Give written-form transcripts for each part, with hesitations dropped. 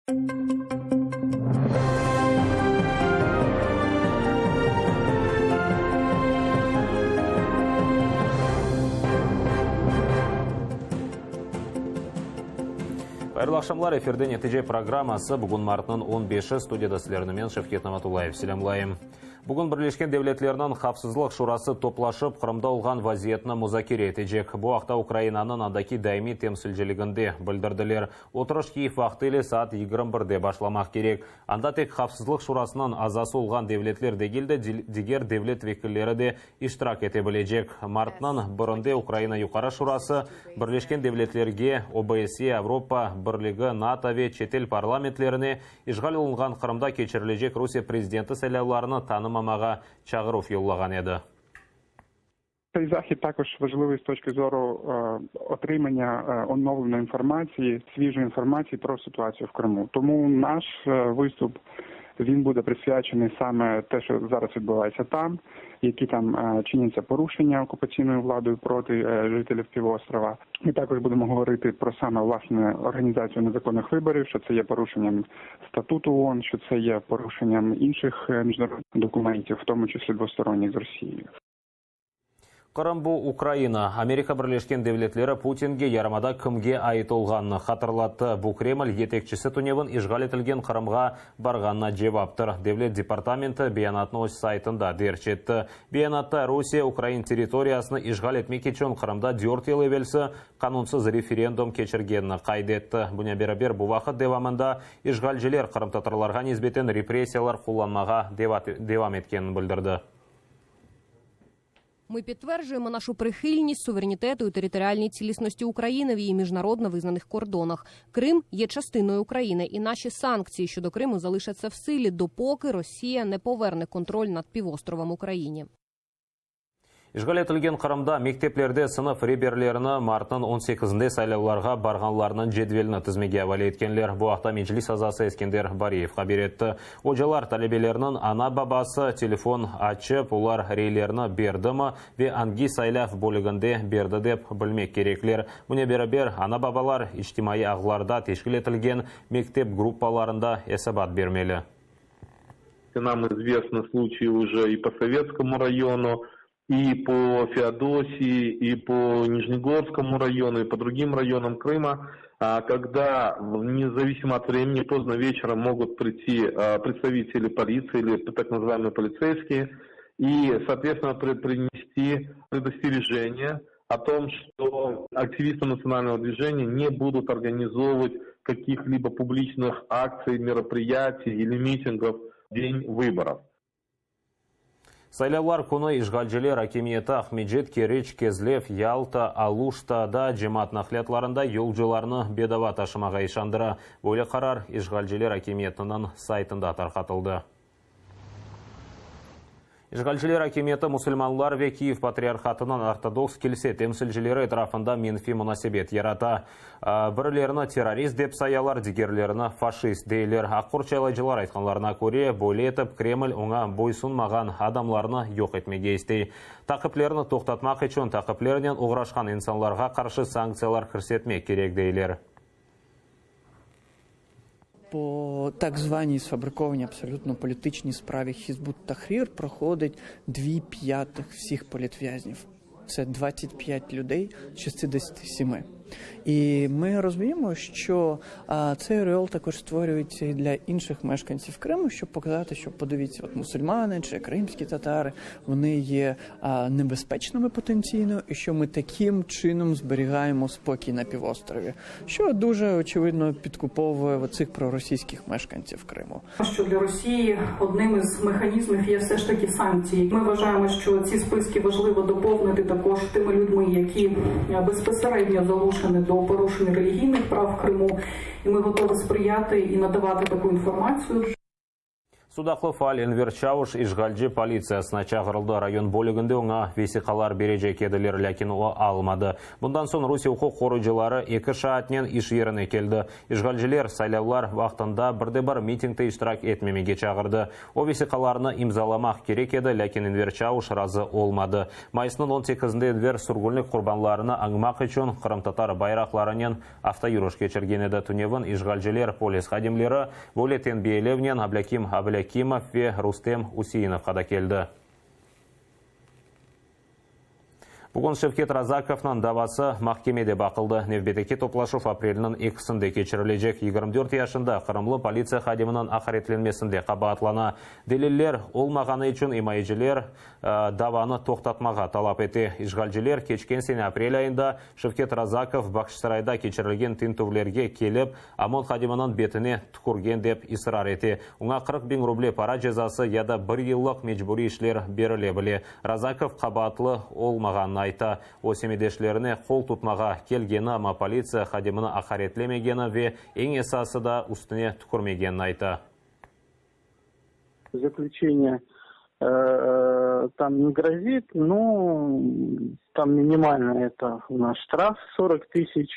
Hayırlı aqşamlar, efirde Netice programması. Bugün martnıñ on beşi, studiyada sizlerni men, Şevket Namatullayev, selâmlayım. Bugün Birleşken Devletlerniñ Havfsızlıq Şurası toplaşıp, Qırımda olğan vaziyetni muzakere etecek. Bu aqta Ukrainanıñ andaki daimiy temsilciliginde bildirdiler. Oturış Kyiv vaqtı ile saat 21de başlamaq kerek. Anda tek Havfsızlıq Şurasınıñ azası olğan devletler degil de, diger devlet vekilleri de iştirak ete bilecek. Martnıñ birinde Ukraina Yuqarı Şurası, Birleşken Devletlerge, OBSE, Avropa Birligi, NATO ve çetel parlamentlerine işğal olunğan Qırımda keçirilecek Rusiye prezidenti saylavlarını tanımamağa çağıruv yollağan edi. Цей захід також важливий з точки зору отримання оновленої інформації, свіжої інформації про ситуацію в Криму. Тому наш виступ, він буде присвячений саме те, що зараз відбувається там, які там чиняться порушення окупаційною владою проти жителів півострова. Ми також будемо говорити про саме, власне, організацію незаконних виборів, що це є порушенням статуту ООН, що це є порушенням інших міжнародних документів, в тому числі двосторонніх з Росією. Qırım bu Ukraina. Amerika Birleşken Devletleri Putinge yarımada kimge ait olğanını hatırlattı. Bu Kreml yetekçisi tünevin işğal etilgen Qırımğa barğanına cevaptır, Devlet departamenti beyanatnı öz saytında derc etti. Beyanatta Rusiye ukrain territoriyasını işğal etmek içün Qırımda dört yıl evelsi qanunsız referendum keçirgenini qayd etti. Bunen beraber, bu vaqıt devamında işğalciler qırımtatarlarğa nisbeten repressiyalar qullanmağa devam etkenini bildirdi. Ми підтверджуємо нашу прихильність суверенітету і територіальній цілісності України в її міжнародно визнаних кордонах. Крим є частиною України, і наші санкції щодо Криму залишаться в силі, допоки Росія не поверне контроль над півостровом Україні. İşğal etilgen Qırımda mekteplerde sınıf reberlerini martnıñ on sekizinde saylavlarğa barğanlarnıñ cedvelini tizmege avale etkenler. Bu aqta Meclis azası Eskender Bariyev haber etti. Ocalar talebelerniñ ana-babası telefon açıp, olar reylerini berdimi ve angi saylav bölüginde berdi dep bilmek kerekler. Bunen beraber, ana-babalar içtimaiy ağlarda teşkil etilgen mektep gruppalarında esabat bermeli. Нам известны случаи уже и по Советскому району, и по Феодосии, и по Нижнегорскому району, и по другим районам Крыма, когда, независимо от времени, поздно вечером могут прийти представители полиции или так называемые полицейские и, соответственно, принести предостережение о том, что активисты национального движения не будут организовывать каких-либо публичных акций, мероприятий или митингов в день выборов. Saylavlar künü işğalciler akimiyeti Aqmescit, Keriç, Kezlev, Yalta, Aluştada cemaat naqliyatlarında yolcularnı bedava taşımağa işandıra. Böyle qarar işğalciler akimiyetiniñ saytında tarqatıldı. İşğalciler akimiyeti musulmanlar ve Kiyev patriarhatınıñ ortodoks kilse temsilcileri etrafında menfiy munasebet yarata. Birilerini terrorist dep sayalar, digerlerini faşist deyler. Aq qorçalayıcılar aytqanlarına köre, böyle etip Kreml oña boysunmağan adamlarnı yoq etmege istey. Taqiplerni toqtatmaq içün taqiplernen oğraşqan insanlarğa qarşı sanktsiyalar kirsetmek kerek, deyler. По так званій сфабрикованій абсолютно політичній справі Хізбут Тахрір проходить дві п'ятих всіх політв'язнів. Це 25 людей з 67. І ми розуміємо, що цей ореол також створюється і для інших мешканців Криму, щоб показати, що подивіться, от мусульмани чи кримські татари, вони є небезпечними потенційно, і що ми таким чином зберігаємо спокій на півострові, що дуже, очевидно, підкуповує оцих проросійських мешканців Криму. Що для Росії одним із механізмів є все ж таки санкції. Ми вважаємо, що ці списки важливо доповнити також тими людьми, які безпосередньо залучені до порушення релігійних прав в Криму, і ми готові сприяти і надавати таку інформацію. Sudaqlı faal Enver Çauş işğalci politsiyasına çağırıldı. Rayon bölüginde oña vesiqalar berecek ediler, lâkin o almadı. Bundan soñ Rusiye uquq qoruyıcıları eki şaatnen iş yerine keldi. İşğalciler saylavlar vaqtında bir de bir mitingde iştirak etmemege çağırdı. O vesiqalarnı imzalamaq kerek edi, lâkin Enver Çauş razı olmadı. Mayısnıñ on sekizinde Enver sürgünlik qurbanlarını añmaq içün qırımtatar bayraqlarınen avtoyürüş keçirgen edi. Tünevin işğalciler, polis hadimleri böyle tenbiyelevnen Ablâkim Ablâkimov ve Rustem Useinovqa da keldi. Bugün Şevket Razakovnıñ davası mahkemede baqıldı. Nevbetteki toplaşuv aprelniñ ekisinde keçirilecek. 24 yaşında qırımlı politsiya hadiminiñ aqaretlenmesinde qabaatlana. Deliller olmağanı içün imayeciler davanı toqtatmağa talap ete. İşğalciler keçken sene aprel ayında Şevket Razakov Bağçasarayda keçirilgen tintüvlerge kelip, OMON hadiminiñ betine tükürgen dep israr ete. Oña 40 biñ ruble para cezası ya da bir yıllıq mecburiy işler berile bile. Razakov qabaatlı olmağanını ayta. O, semetdeşlerine qol tutmağa kelgeni, amma politsiya hadimini aqaretlemegeni ve eñ esası da üstüne tükürmegenini ayta. Заключение там не грозит, но там минимально это у нас штраф 40 тысяч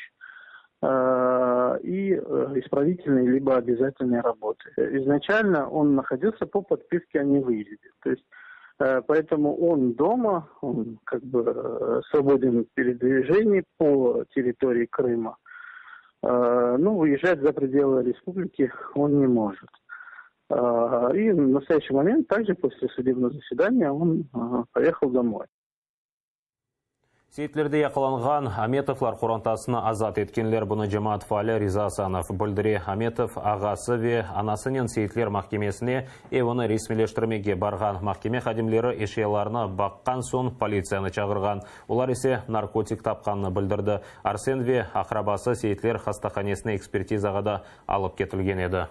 и исправительные либо обязательные работы. Изначально он находился по подписке о невыезде. То есть поэтому он дома, он как бы свободен в передвижении по территории Крыма. Ну, выезжать за пределы республики он не может. И в настоящий момент, также после судебного заседания, он поехал домой. Seytlerde yaqalanğan Ametovlar qorantasını azat etkenler. Bunı cemaat faali Riza Asanov bildire. Ametov ağası ve anasınen Seyitler mahkemesine evini resmiyleştirmege barğan. Mahkeme hadimleri eşyalarını baqqan soñ politsiyanı çağırğan. Olar ise narkotik tapqanını bildirdi. Arsen ve aqrabası Seyitler hastahanesine ekspertizağa da alıp ketilgen edi.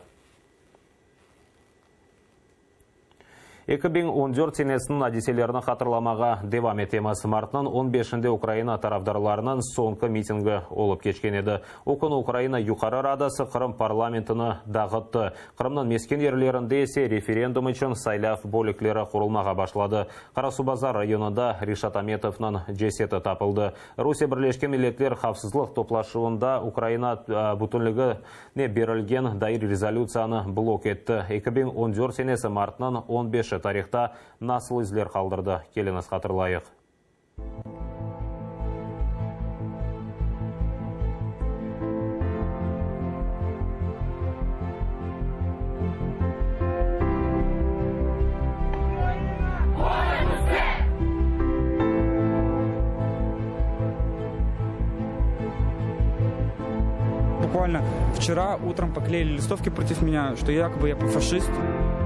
2014 senesiniñ adiselerini hatırlamağa devam etemiz. Martnıñ 15-inde Ukraina tarafdarlarınıñ soñki mitingi olıp keçken edi. O künü Ukraina Yuqarı Radası Qırım parlamentini dağıttı. Qırımnıñ mesken yerlerinde ise referendum içün saylav bölükleri qurulmağa başladı. Qarasuvbazar rayonında Reşat Ametovnıñ cesedi tapıldı. Rusiye Birleşken Milletler Havfsızlıq toplaşuvında Ukraina bütünligine berilgen dair rezolütsiyanı blok etti. 2014 senesi martnıñ 15-i tarihta nasıl izler qaldırdı? Keliñiz hatırlayıq. Буквально вчера утром поклеили листовки против меня, что якобы я фашист.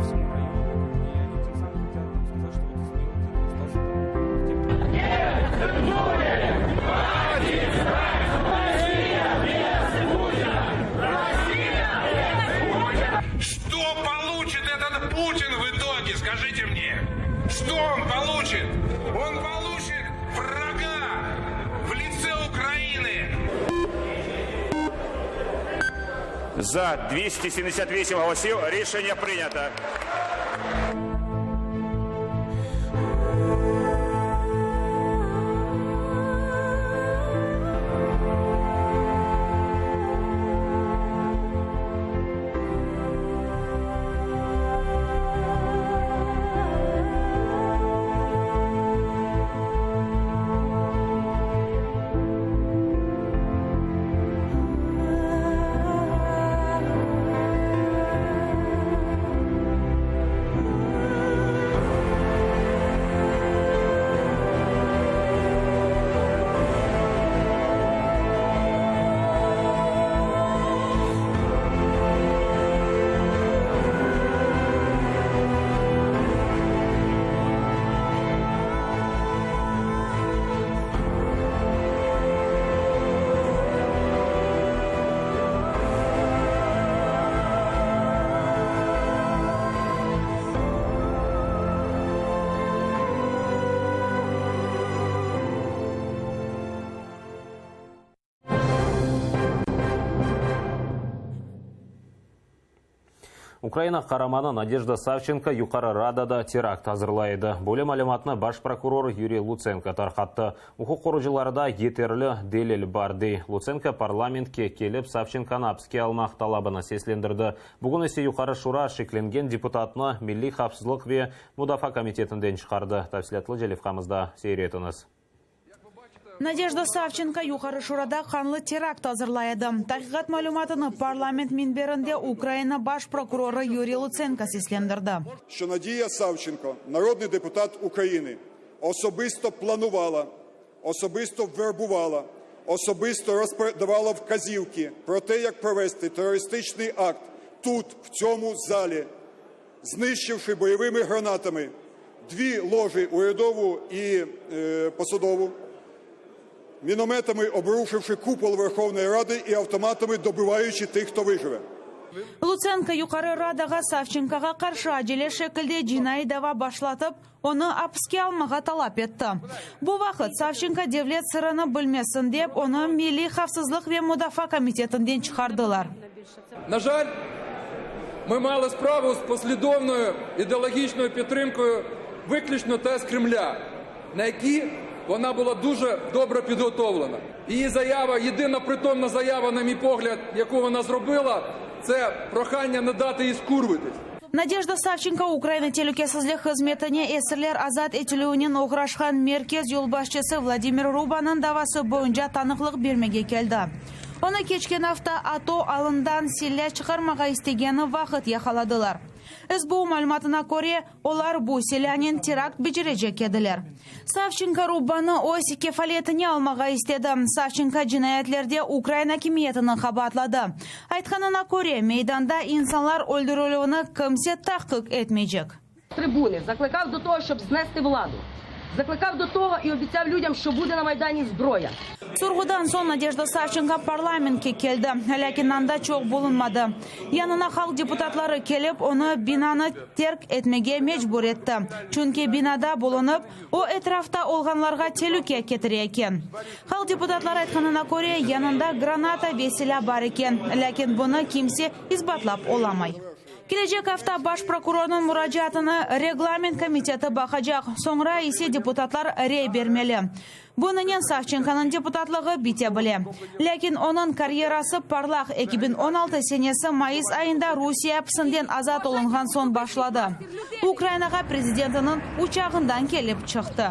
Всему району. И они тем самым хотят нам сказать, что вот изменил, остался там. Нет цензуре! Хватит Россия без Путина! Россия без Путина! Что получит этот Путин в итоге, скажите мне? Что он получит? Он получит врага в лице Украины. За 278 голосів рішення прийнято. Ukraina qaramanı Nadejda Savçenko Yuqarı Radada terakt azırlay edi. Böyle malümatnı baş prokuror Yuriy Lutsenko tarqattı. Uquq qorucılarda yeterli delil bar, dey. Lutsenko parlamentke kelip, Savçenkonı apiske almaq talabını seslendirdi. Bugün ise Yuqarı Şura şeklengen deputatnı Milliy havfsızlıq ve mudafaa komitetinden çıqardı. Tafsilâtlıca levhamızda seyir etiñiz. Nadejda Savçenko Yuqarı Şurada qanlı terakt azırlay edi. Taqiqat malümatını parlament minberinde Ukraina baş prokurorı Yuriy Lutsenko seslendirdi. Şço Nadiya Savçenko, narodnıy deputat Ukrainı, osobisto planuvala, osobisto verbuvala, osobisto rozdavala vkazivki pro te, yak provesti teroristiçnıy akt tut, v tsyomu zali, znişçivşi boyovımi granatami dvi loji uryadovu i posadovu, minometami obruşivşi kupol Verhovnoy Radi i avtomatami dobivayuçi tih, hto vıjıve. Lutsenko Yuqarı Radağa Savçenkoğa qarşı acele şekilde cinaiy dava başlatıp, onı apiske almağa talap etti. Bu vaqıt Savçenko devlet sırını bilmesin dep, onı Milliy havfsızlıq ve mudafaa komitetinden çıqardılar. Na jal, mı malı spravu z poslidovnoyu ideologiçnoyu pidtrimkoyu vıklüçno tez Kremlâ, na yaki vona bula duje dobre pidgotovlena. Її заява, єдина притомна заява, на мій погляд, яку вона зробила, це прохання не дати їй скурвитись. Nadejda Savçenko Ukraina telükesizlik hızmetine esirler azat etilüvinen oğraşqan merkez yolbaşçısı Vladimir Rubanıñ davası boyunca tanıqlıq bermege keldi. Onı keçken afta ATO alından silâ çıqarmağa istegeni vaqıt yaqaladılar. SBU malümatına köre, olar bu silânen terakt becerecek ediler. Savçenko Rubanı öz kefaletine almağa istedi. Savçenko cinayetlerde ukrain akimiyetini qabaatladı. Aytqanına köre, meydanda insanlar öldürilüvini kimse tahqiq etmeycek. Tribunı, zaklıkav do togo, şçob znesti vladu. Zaklıkav do togo i obitsâv lüdâm, şço bude na Maydani zbroya. Sorğudan soñ Nadejda Savçenko parlamentke keldi, lâkin anda çoq bulunmadı. Yanına halq deputatları kelip, onı binanı terk etmege mecbur etti, çünki binada bulunıp, o, etrafta olğanlarğa telüke ketire eken. Halq deputatları aytqanına köre, yanında granata ve silâ bar eken, lâkin bunı kimse isbatlap olamay. Kelecek afta baş prokurornıñ muracaatını reglament komiteti baqacaq, soñra ise deputatlar rey bermeli. Bunınen Savçenkonıñ deputatlığı bite bile. Lâkin onıñ karyerası parlaq 2016 senesi mayıs ayında Rusiye apsinden azat olunğan soñ başladı. Ukrainağa prezidentiniñ uçağından kelip çıqtı.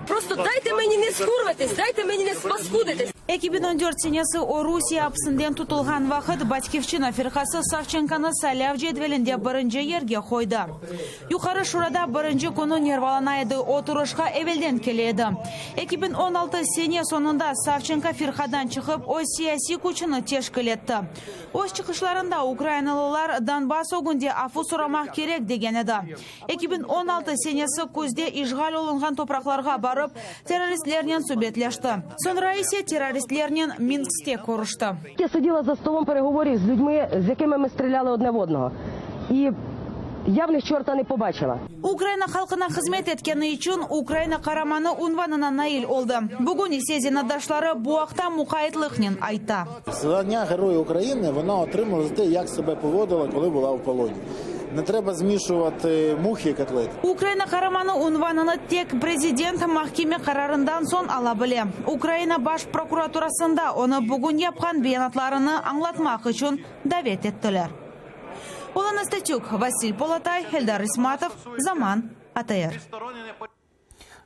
Prosto dayte meni ne skurvıtıs, dayte meni ne spaskudıtıs. 2014 senesi o Rusiye apsinden tutulğan vaqıt Batkivşçina firqası Savçenkonı saylav cedvelinde birinci yerge qoydı. Yuqarı Şurada birinci künü nervalana edi, oturışqa evelden kele edi. 2016 sene soñunda Savçenko firqadan çıqıp, öz siyasiy küçüni teşkil etti. Öz çıqışlarında ukrainalılar Donbass ögünde afu soramaq kerek degen edi. 2016 senesi küzde işğal olunğan topraqlarğa barıp, terroristlernen subetleşti. Soñra ise terroristlernen Minskte körüşti. Ya sidila za stolom peregovoriv z lüdmi, z yakimi mi strelyali odne v odnogo. İ ya v nih çorta ne pobaçila. Ukraina halqına hızmet etkeni içün Ukraina Qaramanı unvanına nail oldı. Bugün ise zenaatdaşları bu aqta muqaytlıqnen ayta. Zvanya Ğeroya Ukrainı vona otrimala za te, yak sebe povodila, kolı bula v poloni. Ne treba zmişuvatı muhi i kotletı. Ukraina Qaramanı unvanını tek prezident mahkeme qararından soñ ala bile. Ukraina Baş prokuraturasında onı bugün yapqan beyanatlarını añlatmaq içün davet ettiler. Olena Statük, Vasil Polotay, Eldar İsmatov, Zaman, ATR.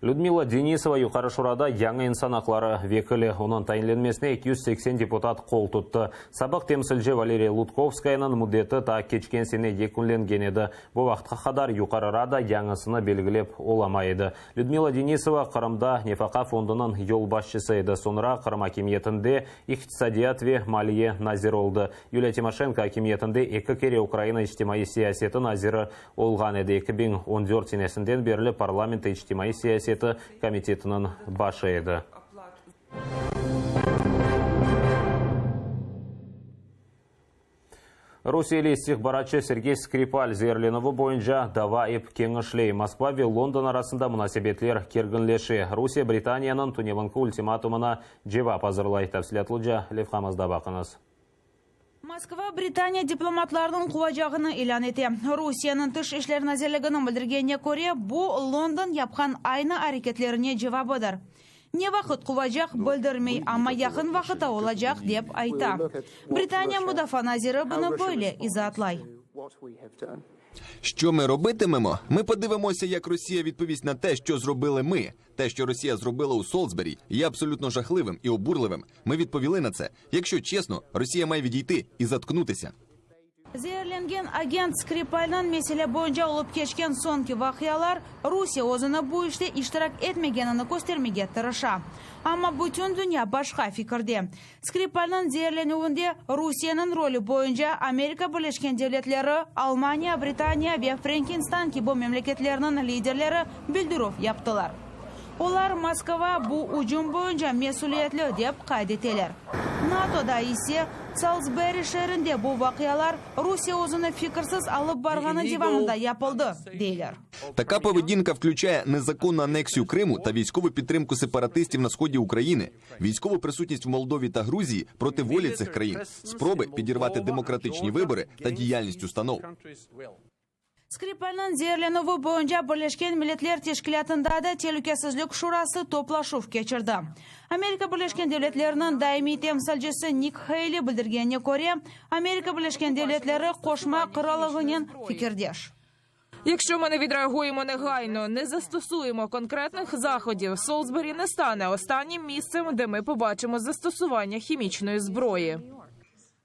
Lüdmila Denisova Yuqarı Şurada yañı insan aqları vekili. Onıñ tayinlenmesine 280 deputat qol tuttı. Sabıq temsilci Valeriya Lutkovskayanıñ müddeti taa keçken sene yekünlengen edi. Bu vaqıtqa qadar Yuqarı Rada yañısını belgilep olamay edi. Lüdmila Denisova Qırımda Nefaqa fondunıñ yolbaşçısı edi, soñra Qırım akimiyetinde iqtisadiyat ve maliye naziri oldı. Yuliya Timoşenko akimiyetinde eki kere Ukraina içtimaiy siyaseti naziri olğan edi, 2014 senesinden berli parlament içtimaiy siyaseti komitetiniñ başı edi. Rusiyeli istihbaratçı Sergey Skripal zeerlenüvi boyunca dava ep keñişley. Moskva ve London arasında munasebetler kerginleşe. Rusiye Britaniyanıñ tünevinki ultimatumına cevap azırlay. Tafsilâtlıca levhamızda baqıñız. Moskva Britaniya diplomatlarınıñ quvacağını ilân ete. Rusiyeniñ Tış işler nazirliginiñ bildirgenine köre, bu, London yapqan aynı areketlerine cevabıdır. Ne vaqıt quvacaq bildirmey, amma yaqın vaqıtta olacaq, dep ayta. Britaniya mudafaa naziri bunı böyle izaatlay. Що ми робитимемо? Ми подивимося, як Росія відповість на те, що зробили ми. Те, що Росія зробила у Солсбері, є абсолютно жахливим і обурливим. Ми відповіли на це. Якщо чесно, Росія має відійти і заткнутися. Zeerlengen agent Skripalniñ mesele boyunca olıp keçken soñki vaqialar Rusiye özüni bu işte iştirak etmegenini köstermege tırışa. Amma bütün dünya başqa fikirde. Skripalniñ zeerlenüvinde Rusiyeniñ rolü boyunca Amerika Birleşken Devletleri, Almaniya, Britaniya ve Frenkistan kibi memleketlerniñ liderleri bildirüv yaptılar. Olar Moskva bu ücüm boyunca mesüliyetli, dep qayd eteler. NATOda ise, Salsberi şeerinde bu vaqialar Rusiye özüni fikirsiz alıp barğanı devamında yapıldı, deyler. Така поведінка включає незаконну анексію Криму та військову підтримку сепаратистів на сході України, військову присутність в Молдові та Грузії проти волі цих країн, спроби підірвати демократичні вибори та діяльність установ. Skripalniñ zeerlenüvi boyunca Birleşken Milletler Teşkilâtında da Telükesizlik Şurası toplaşuv keçirdi. Amerika Birleşken Devletleriniñ daimiy temsilcisi Nik Heyli bildirgenine köre, Amerika Birleşken Devletleri Qoşma Qırallığınen fikirdeş. Якщо ми не відреагуємо негайно, не застосуємо конкретних заходів, Солсбері не стане останнім місцем, де ми побачимо застосування хімічної зброї.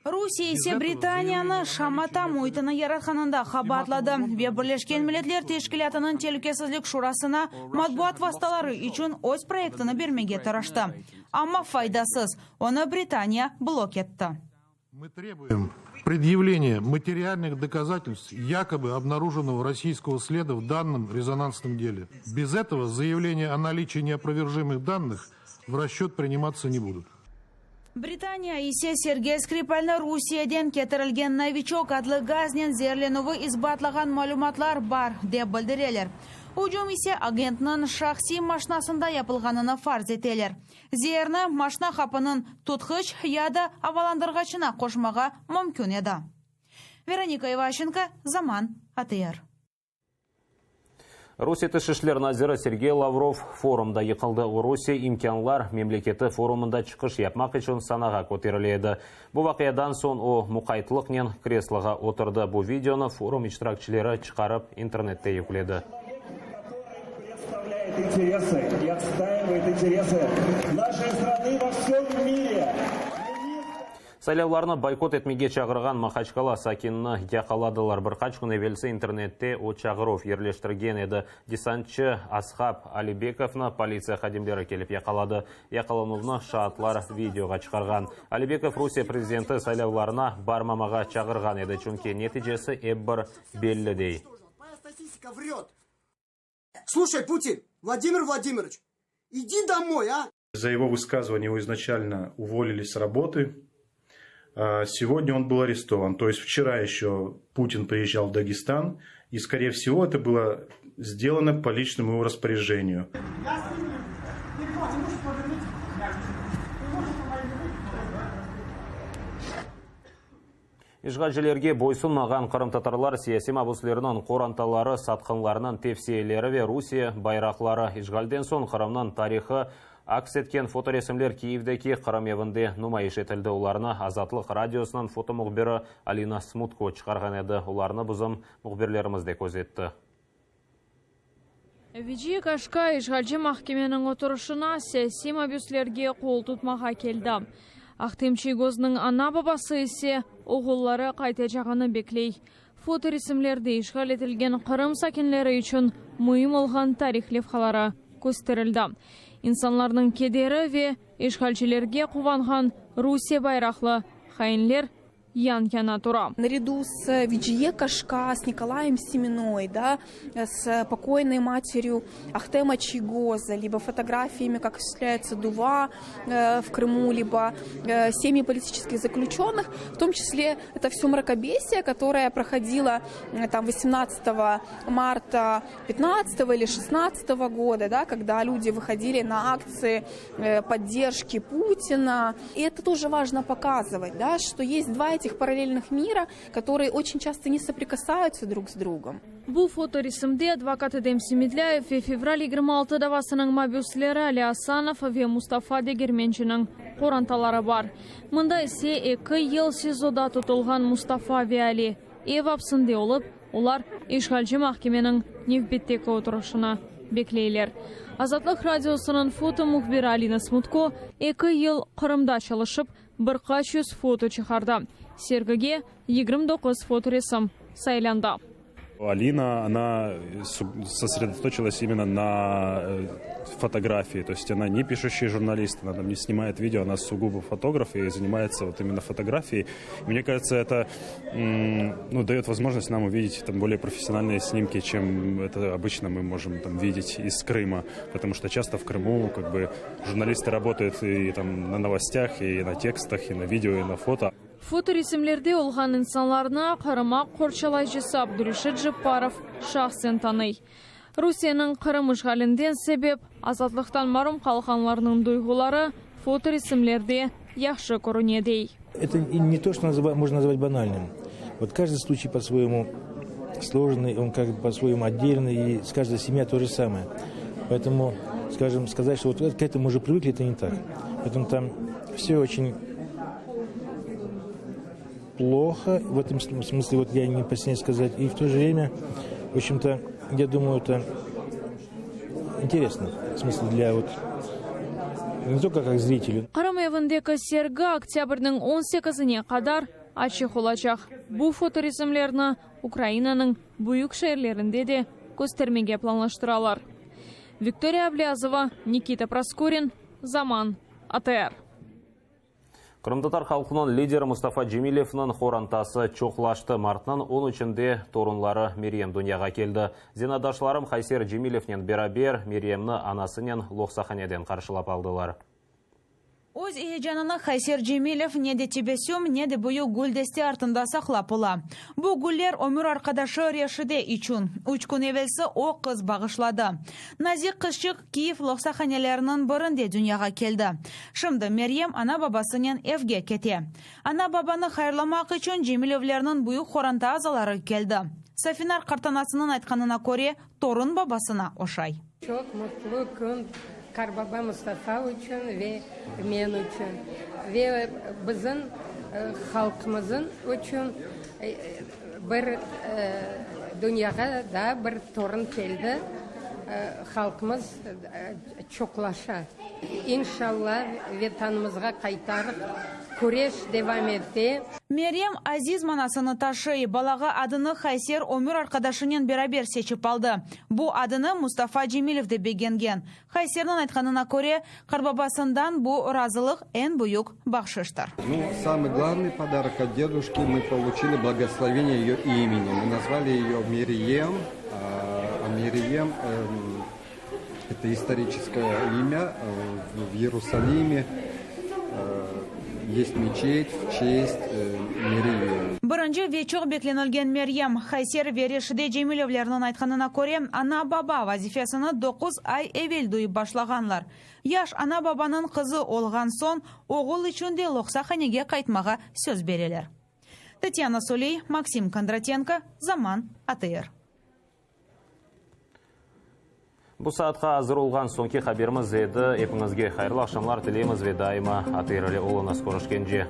Rusiye ise Britaniyanı şamata müitini yaratqanında qabaatladı ve Birleşken Milletler Teşkilâtınıñ Telükesizlik Şurasına matbuat vastaları içün öz proyektini bermege tırıştı. Amma faydasız, onı Britaniya blok etti. Мы требуем предъявления материальных доказательств якобы обнаруженного российского следа в данном резонансном деле. Без этого заявления о наличии неопровержимых данных в расчет приниматься не будут. Britaniya ise Sergey Skripalni Rusiyeden ketirilgen Noviçok adlı gaznen zeerlenüvi isbatlağan malümatlar bar, dep bildireler. Ücüm ise agentniñ şahsiy maşnasında yapılğanını farz eteler. Zeerni maşna qapınıñ tutqıç ya da avalandırğaçına qoşmağa mümkün edi. Veronika İvaşenko, Zaman, ATR. Rusiye Tış işler naziri Sergey Lavrov forumda yıqıldı. O, Rusiye imkânlar memleketi forumında çıqış yapmaq içün sanağa köterile edi. Bu vaqiadan soñ o, muqaytlıqnen kresloğa oturdı. Bu videonı forum iştirakçileri çıqarıp, internette yükledi. Saylavlarnı boykot etmege çağırğan Mahaçkala sakinini yaqaladılar. Bir qaç kün evelsi internette o çağıruv yerleştirgen edi. Desantçı Ashab Alibekovnı politsiya hadimleri kelip yaqaladı. Yaqalanuvnı şaatlar videoğa çıqarğan. Alibekov Rusiye prezidenti saylavlarına barmamağa çağırğan edi, çünki neticesi ep bir belli, dey. Слушай, Путин, Владимир Владимирович, иди домой, а! За его высказывание его изначально уволили с работы. Сегодня он был арестован. То есть вчера еще Путин приезжал в Дагестан, и, скорее всего, это было сделано по личному его распоряжению. İşğalcilerge boysunmağan qırımtatarlar siyasiy mabüslerniñ qorantaları, satqınlarnıñ tevsiyeleri ve Rusiye bayraqları, işğalden soñ Qırımnıñ tarihı aks etken fotoresimler Kiyevdeki Qırım evinde numayış etildi. Olarnı Azatlıq Radiosınıñ foto mühbiri Alina Smutko çıqarğan edi. Olarnı bizim mühbirlerimiz de közetti. Veciye Kaşka işğalci mahkemeniñ oturışına siyasiy mabüslerge qol tutmağa keldi. Ahtem Çiygoznıñ ana-babası ise oğulları qaytacağını bekley. Fotoresimlerde işğal etilgen Qırım sakinleri içün müim olğan tarih levhaları kösterildi. İnsanlarnıñ kederi ve işğalcilerge quvanğan Rusiye bayraqlı hainler yan-yana tura. Наряду с Veciye Kaşka, с Nikolaем Semiной, да, с покойной матерью Ахтема Чийгоза, либо фотографиями, как осуществляется дува в Крыму, либо семьи политических заключенных, в том числе это все мракобесие, которое проходило там 18 марта 15 или 16 года, да, когда люди выходили на акции поддержки Путина. И это тоже важно показывать, да, что есть два этих. этих параллельных мира, которые очень часто не соприкасаются друг с другом. Bu fotoresimde advokat Edem Semedlâyev ve Fevral 26 davasınıñ mabüsleri Ali Asanov ve Mustafa Degermenciniñ qorantaları bar. Mında ise eki yıl SİZOda tutulğan Mustafa ve Ali ev apsinde olıp, olar işğalci mahkemeniñ nevbetteki oturışını bekleyler. Azatlıq Radiosınıñ foto mühbiri Alina Smutko eki yıl Qırımda çalışıp, bir qaç yüz foto çıqardı. Sergige 29 fotoresim saylandı. Alina, она сосредоточилась именно на э, фотографии. То есть она не пишущий журналист, она там не снимает видео, она сугубо фотограф и занимается вот именно фотографией. И мне кажется, это ну, дает возможность нам увидеть там более профессиональные снимки, чем это обычно мы можем там видеть из Крыма. Потому что часто в Крыму как бы журналисты работают и там на новостях, и на текстах, и на видео, и на фото. Fotoresimlerde olğan insanlarnı Qırım aq qorçalayıcısı Abdureşit Cepparov şahsen tanıy. Rusiyeniñ Qırım işğalinden sebep azatlıqtan marum qalğanlarnıñ duyğuları fotoresimlerde yahşı körüne, dey. Это не то, что можно назвать банальным. Вот каждый случай по-своему сложный, он как бы по-своему отдельный, и с каждой семья то же самое. Поэтому, скажем, сказать, что вот к этому уже привыкли, это не так. Поэтому там все очень плохо, в этом смысле, вот я не постесняюсь сказать, и в то же время, в общем-то, я думаю, это интересно, в смысле для вот не только как зрителю. Qırım evindeki sergi oktâbrniñ 18-ine qadar açıq olacaq. Bu fotoresimlerni Ukrainanıñ büyük şeerlerinde de köstermege planlaştıralar. Viktoriya Ablâzova, Nikita Proskurin, Zaman, ATR. Qırımtatar halqınıñ lideri Mustafa Cemilevniñ qorantası çoqlaştı. Martnıñ on üçünde torunları Meryem dünyağa keldi. Zenaatdaşlarım Hayser Cemilevnen beraber Meryemni anasınen loqsahaneden qarşılap aldılar. Öz eyecanını Hayser Cemilev ne de tebessüm, ne de büyük gül deste artında saqlap ola. Bu güller ömür arqadaşı Reşide içün. Üç kün evelsi o qız bağışladı. Nazik qızçıq Kiyev loqsahaneleriniñ birinde dünyağa keldi. Şimdi Meryem ana-babasınen evge kete. Ana-babanı hayırlamaq içün Cemilevlerniñ büyük qoranta azaları keldi. Safinar qartanasınıñ aytqanına köre, torun babasına oşay. Çoq mutlu kün qarbaba Mustafa içün ve men içün ve bizim halqımızın içün bir dünyağa daa bir torun keldi. Halqımız çoqlaşa. İnşalla, Vetanımızğa qaytarıq. Küreş devam ete. Meryem aziz manasını taşıy. Balağa adını Hayser ömür arqadaşınen beraber seçip aldı. Bu adını Mustafa Cemilev de begengen. Hayserniñ aytqanına köre, qartbabasından bu razılıq eñ büyük bahşıştır. Nu, samый главный подарок от дедушки мы получили благословение ее имени. Мы назвали ее Мерием. А Мерием, это историческое имя в Иерусалиме. Есть мечеть в честь Мерием. Birinci ve çoq beklenilgen Meryem, Hayser ve Reşide Cemilevlerniñ aytqanına köre, ana-baba vazifesini doquz ay evel duyıp başlağanlar. Yaş ana-babanıñ qızı olğan soñ, oğul içün de loqsahanege qaytmağa söz bereler. Tatyana Soley, Maksim Kondratenko, Zaman, ATR. Bu saatqa azır olğan soñki haberimiz edi. Epiñizge hayırlı aqşamlar tileymiz ve daima ATR ile oluñız. Körüşkence.